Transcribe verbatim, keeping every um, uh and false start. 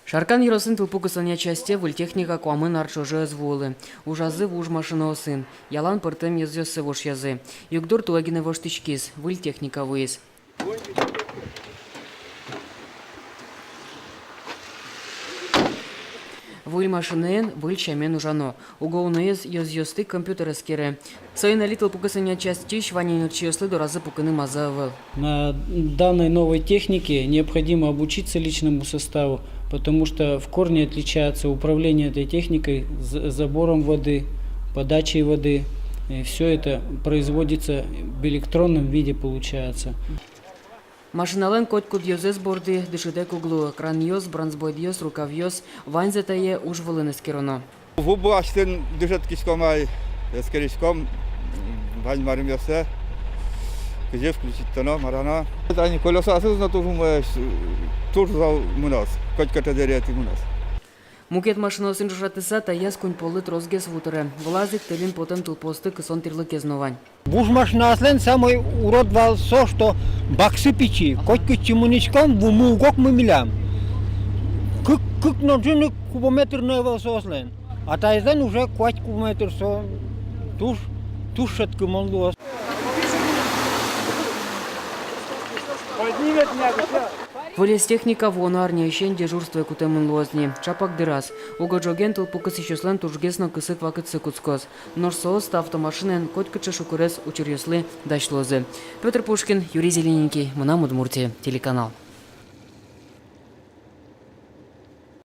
Шаркан ёросын тылпу кысонъя часте выль техника куамын ар ӵоже ӧз вуылы. Ужазы вуж машинаосын, ялан пӧртэм ёзъёссэ вошъязы. Югдур туэ гинэ воштӥськиз, выль техника вуиз. Выль машинаен выль сямен ужано. Уго уноез ёзъёсты компьютер эскере. Соин али тылпу кысонъя частьысь вань ӧнерчиослы доразы пукыны маза ӧвӧл. На данной новой технике необходимо обучиться личному составу, потому что в корне отличается управление этой техникой, з-, забором воды, подачей воды. И всё это производится в электронном виде, получается. Машиналэн котькуд ёзэз борды дышетэк уг луы: кранъёс, бронзбойдъёс, рукавъёс, ваньзэ тае уж вылын эскероно. Ву басьтыны дышетскиськом ай, эскериськом, м, вань марымъёссэ, кызьы включить кароно, мар кароно. Тани колёсаосыз но туж умоесь, туж зол мыноз, котькыӵе дэри ӧтьы мыноз. Мукет машинаосын ӵошатыса, таяз куинь поллы тросгес ву тыре. Вылаз ик тэльын потэм тылпуосты кысон тӥрлыкез но вань. Вуж машинаослэн самой урод вал со, что баксы пичи. Котькытчы мынӥськом, вумы уг окмы милям. Кык, кык но ӝыны кубометр но ӧвӧл соослэн. А таезлэн уже куать кубометр, со туж, туж шӧдскымон луоз. Вылез техника вуоно арняысен дежурствое кутэмын луоз ни. Ӵапак дыраз. Уго ӝоген тылпу кысӥсьёслэн тужгес но кысык вакытсы кутскоз. Нош соос та автомашинаен котькыӵе шукырес учыръёслы дась луозы. Пётр Пушкин, Юрий Зелененький, «Мынам Удмуртие» телеканал.